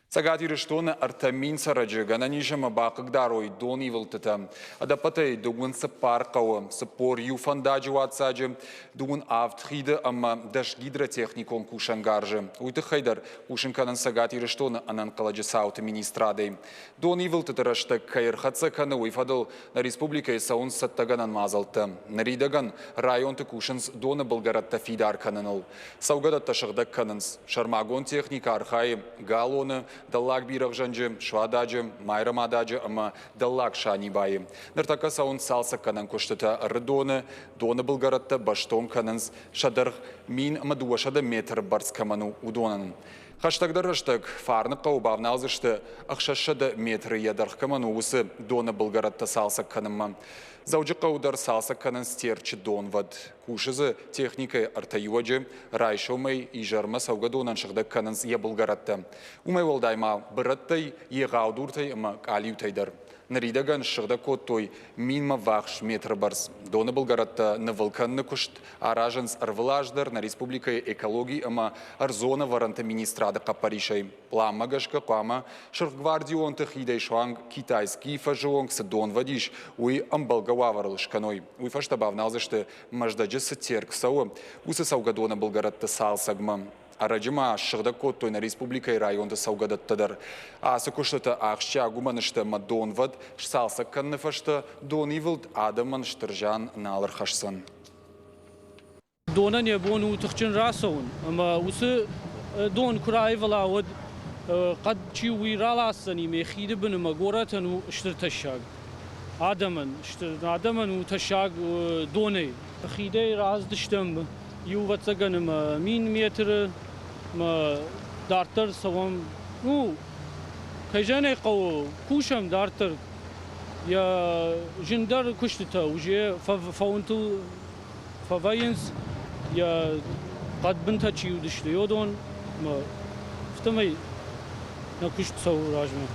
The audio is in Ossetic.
Цӕгат Ирыстоны 3000 цӕрӕджы гӕнӕн ис ӕмӕ бахъыгдарой донивылдтытӕ. Ӕдӕппӕтӕй 34 хъӕуы, 41 фӕндаджы уадздзаджы, 37 хиды ӕмӕ 10 гидротехникон кусӕнгарзы. Уый тыххӕй дӕр хъусын кӕнынц Цӕгат Ирыстоны ӕнӕнхъӕлӕджы цауты министрадӕй. Донивылдтыты рӕстӕг кӕй ӕрхӕццӕ кӕны, уый фӕдыл нӕ республикӕйы цӕуынц цӕттӕгӕнӕн мадзӕлттӕ. Ныридӕгӕн районты кусынц доны былгӕрӕттӕ фидар кӕныныл. Цӕугӕдӕттӕ сыгъдӕг кӕнынц. Сӕрмагонд техникӕ архайы Галоны, Дӕллаг Бирӕгъзӕнджы, Суададжы, Майрӕмададжы ӕмӕ Дӕллаг Санибайы. Ныртӕккӕ цӕуынц цалцӕггӕнӕн куыстытӕ Ӕрыдоны, доны былгӕрӕттӕ бӕстон кӕнынц, сӕ дӕргъ 1200 метры бӕрц кӕмӕн у, уыдонӕн. Хӕстӕгдӕр рӕстӕг Фарныхъӕуы бавналдзысты 600 метры йӕ дӕргъ кӕмӕн у, уыцы доны былгӕрӕттӕ цалцӕг кӕнынмӕ. Дзӕуджыхъӕуы дӕр цалцӕг кӕнынц Терчы донвӕд. Кусы дзы техникӕйы ӕртӕ иуӕджы, райсомӕй изӕрмӕ цӕугӕдонӕн сыгъдӕг кӕнынц йӕ былгӕрӕттӕ. Уымӕй уӕлдай ма бырӕттӕй, егъау дуртӕй ӕмӕ къалиутӕй дӕр. Ныридӕгӕн ссыгъдӕг кодтой минмӕ ввахс метры бӕрц. Доны былгӕрӕттӕ нывыл кӕныны куыст аразынц ӕрвылаз дӕр нӕ республикӕйы экологи ӕмӕ ӕрдзон ӕвӕрӕнты министрады хъӕппӕрисӕй. Пъланмӕ гӕсгӕ хъуамӕ сырхгвардионты хидӕй суанг Китайскийы фӕзы онг цы донвӕд ис, уый ӕмбӕлгӕ уавӕрыл скӕной. Уый фӕстӕ бавналдзысты, Мӕздӕджы цы Терк цӕуы, уыцы цӕугӕдоны былгӕрӕтты цалцӕгмӕ. Ӕрӕджы ма ссыгъдӕг кодтой нӕ республикӕйы районты цӕугӕдӕттӕ дӕр. Ацы куыстытӕ ахсджиаг уымӕн сты, ӕмӕ донвӕд сцалцӕг кӕныны фӕстӕ донивылд адӕмӕн стыр зиан нал ӕрхӕсдзӕн. Донӕн йӕ бон у тыхджын рацӕуын, ӕмӕ уыцы дон куы раивыла, уӕд хъӕд чи у, уый раласдзӕни ме хиды бын ӕмӕ горӕтӕн у стыр тӕссаг. Адӕмӕн, стыр адӕмӕн у тӕссаг донӕй. Хидӕй рацыдыстӕм иу ӕвӕццӕгӕн ӕмӕ 1000 метры ӕмӕ дарддӕр цӕуӕм. Ну, кӕй зӕгъын ӕй хъӕуы, кусӕм дарддӕр. Йӕ зындӕр куыстытӕ уже фӕуынтыл фӕвӕййынц, йӕ хъӕдбынтӕ чи уыдысты, уыдон ӕмӕ афтӕмӕй нӕ куыст цӕуы размӕ.